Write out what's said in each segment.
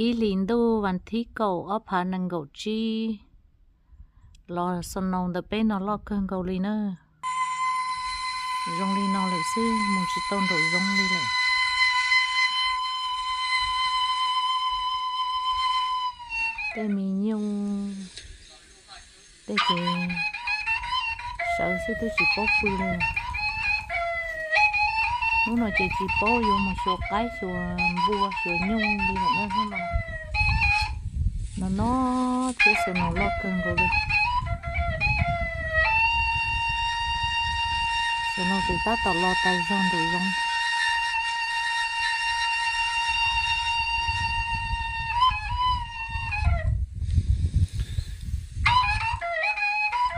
Ib hlis ntuj vas thib kaum ob phav nees nkaum tsib, los snow ntawm peb no loj kawg nkaus li na. Zoo li no lawm xwb, mus tsis tau nraum zoov li lawm. Tej me nyuj, tej ces sawv xwb twb tsis paub pw li. Hnub no ces tsis paub yuav mus xyuas qaib xyuas npua xyuas nyuj li lawm na. No no thiab snow loj kawg nkaus li. Snow ces tab tom los tas zog nraum zoov.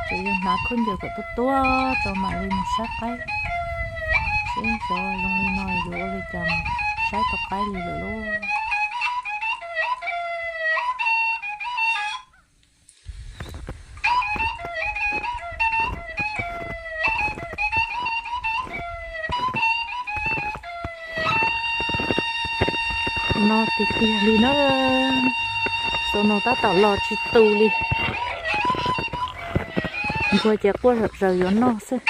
Ces yog hnav khaub ncaws kom tuab tuab tso mam li mus saib qaib. Seb xyov zoo li no yuav ua li cas mus saib tau qaib li lawm lauj. No tiag tiag li na, snow tab tom los tsis tu li. Npua ces quaj zom zaws yuav noj xwb.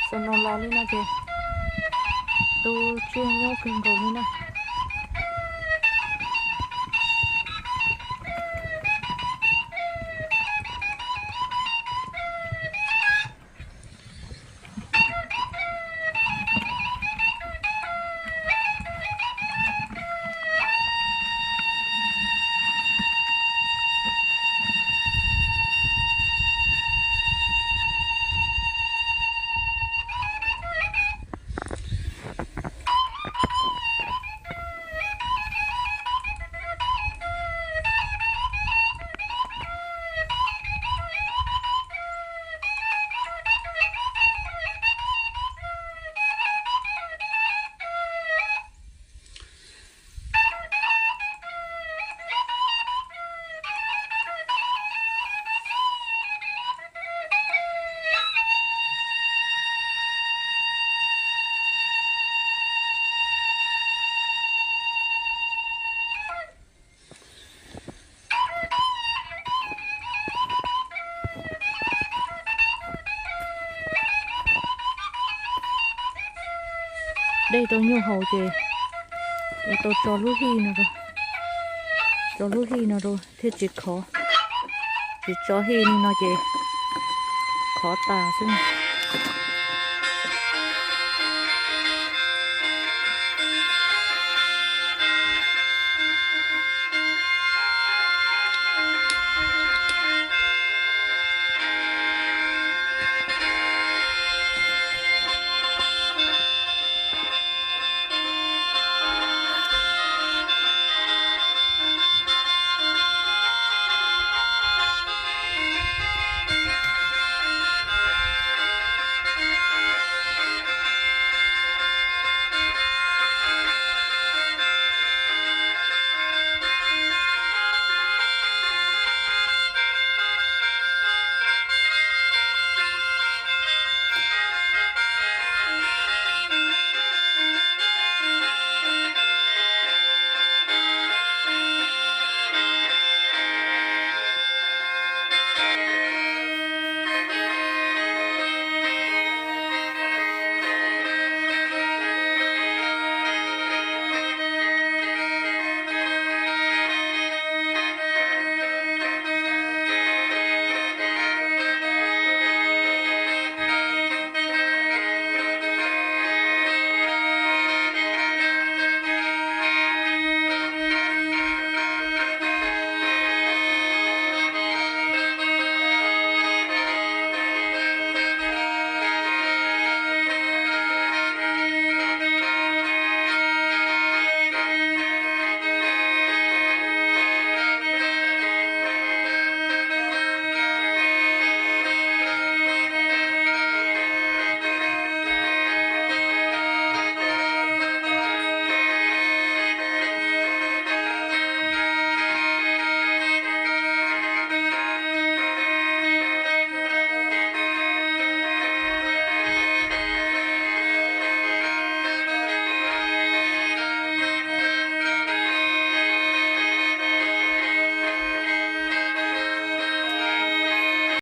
Snow los li no ces tu tsiaj nyuj kawg nkaus li na. Dej rau nyuj haus ces yuav tau tso lub hij no rau, tso lub hij no rau thiaj tsis khov. Tsis tso hij li no ces khov tas xwb.